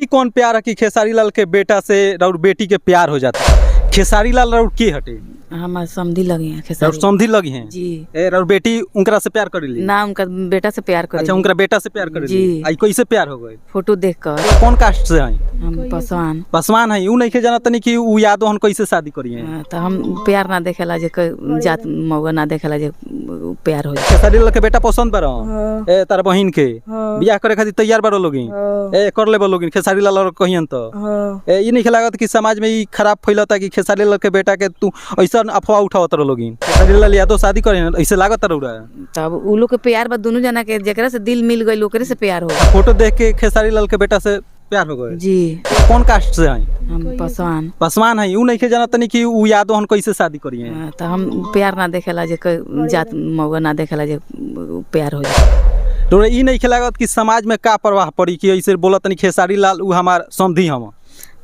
कौन प्यार है कि खेसारी लाल के बेटा से राउर बेटी के प्यार हो जाता? खेसारी लाल राउर के हटे? हमार समधी लगे हैं राउर खेसारी। समधी लगी हैं? जी। ए राउर बेटी उनकरा से प्यार करेली? ना, उनका बेटा से प्यार करेली। अच्छा, उनकरा बेटा से प्यार करेली। जी। आई कैसे प्यार हो गई? फोटो देख कर। कौन कास्ट से हैं? हम पासवान। पासवान है। उ नहीं जाना तनी कि उ यादव हन कैसे शादी करी हैं? हाँ, तो हम प्यार ना देखेला जे जात मौगा ना देखेला जे प्यार हो जाए। खेसारी लाल के बेटा पसंद बारो? हाँ। ए तार बहिन के हाँ। बियाह करे खातिर तैयार बारो लोगिन? हाँ। ए कर लेबो लोगिन खेसारी लाल और कहियन तो? हाँ। ए ई नहीं लागत कि समाज में ई खराब फैलता कि खेसारी लाल के बेटा के तू ऐसा अफवाह उठावत रहो लोगिन, खेसारी लाल यादव शादी करे ऐसे लागत रहुरा? तब उ लोग के प्यार बा दोनों जना के, जेकरा से दिल मिल गइल ओकरे से प्यार हो। फोटो देख के खेसारी लाल के बेटा से प्यार हो गए? जी। कौन कास्ट से हैं? हम पासवान। पासवान है। उ नहीं जाना तनी कि उ यादव हन कैसे शादी करी हैं? हाँ, तो हम प्यार ना देखेला जे जात मौगा ना देखेला जे प्यार हो जाए। तोरा ई नहीं लागत कि समाज में का प्रभाव पड़ी कि ऐसे बोलत तनी खेसारी लाल उ हमार समधी हम?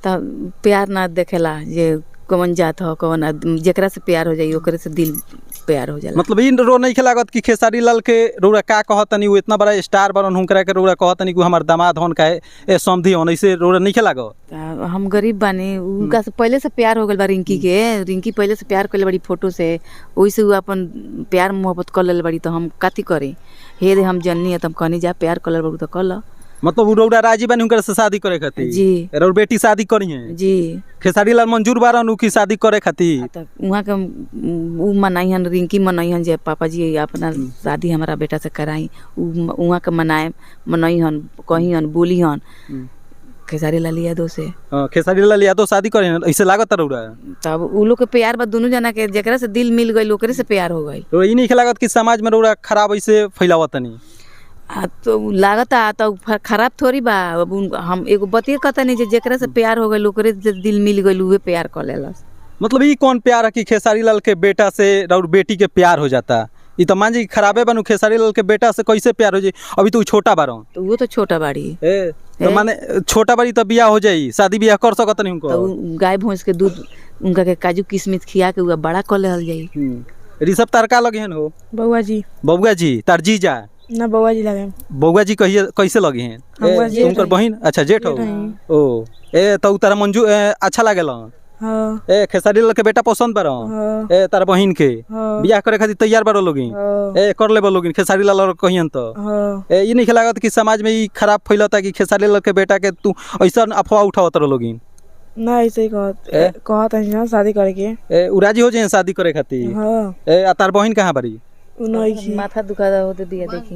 तब प्यार ना देखेला जे कौन जात हो कौन, जेकरा से प्यार हो जाई ओकरे से दिल प्यार हो जाला। मतलब ई रो नहीं लागत कि खेसारी लाल के रौरा का कहतनी, उ इतना बड़ा स्टार बरन हुनकरा के रौरा कहतनी कि उ हमार दामाद हन काहे ए समधी हन, ऐसे रौरा नहीं लागत? त हम गरीब बानी, उनका से पहले से प्यार हो गइल बा रिंकी के। रिंकी पहले से प्यार कइले बड़ी फोटो से, ओही से उ अपन प्यार मोहब्बत कर लेले बड़ी। तो हम काथी करी हे रे, हम जननी है त हम कहनी जा प्यार कर ले बड़ी तो कर ल। मतलब उ रौरा राजी बानी हुनकरा से शादी करे खातिर? जी। रौर बेटी शादी करी है? जी। खेसारी लाल मंजूर बारन उ की शादी करे खातिर? त उहाँ के उ मनाई हन, रिंकी मनाई हन जे पापा जी अपना शादी हमारा बेटा से कराई। उ उहाँ के मनाए मनई हन, कही हन, बोली हन खेसारी लाल यादव से। हाँ, खेसारी लाल यादव शादी करे हन ऐसे लागत रौरा? तब उ लोग के प्यार बा दोनों जना के, जेकरा से दिल मिल गइल ओकरे से प्यार हो गइल। रौरा ई नहीं लागत कि समाज में रौरा खराब ऐसे फैलावतनी? आ तो लागता तो खराब थोड़ी बा। अब हम एगो बतिए कहता नहीं जे जेकरा से प्यार हो गइल ओकरे से दिल मिल गइल उहे प्यार कर लेलस। मतलब ई कौन प्यार है कि खेसारी लाल के बेटा से राउर बेटी के प्यार हो जाता? ई तो मान जी खराबे बनू, खेसारी लाल के बेटा से कैसे प्यार हो जाई? अभी तो उ छोटा बारन। तो वो तो छोटा बाड़ी। ए तो माने छोटा बाड़ी तो बियाह हो जाई, शादी बियाह कर सकत नहीं उनको? तो गाय भैंस के दूध उनका के काजू किशमिश खिया के उहा बड़ा कर लेहल जाई। ऋषभ तार का लगे हन हो? बउआ जी। बउआ जी तार जीजा? ना, बउआ जी लगे। बउआ जी कहिए कैसे लगे हैं? जेठ। उनकर बहिन? अच्छा जेठ हो। ओ ए तो तारा मंजू अच्छा लागेल? हाँ। ए खेसारी लाल के बेटा पसंद बारो? हाँ। ए तार बहिन के हाँ। बियाह करे खातिर तैयार बारो लोगिन? हाँ। ए कर लेबो लोगिन खेसारी लाल और कहियन तो? हाँ। ए ई नहीं लागत कि समाज में ई खराब फैलता कि खेसारी लाल के बेटा के तू ऐसा अफवाह उठावत रहो लोगिन? ना, ऐसे ही कहत कहत हन ना शादी करे के। ए उ राजी हो जाए शादी करे खातिर? हाँ। ए आ तार बहिन कहाँ बारी? उ नहीं। माथा दुखा होते दिया देखी।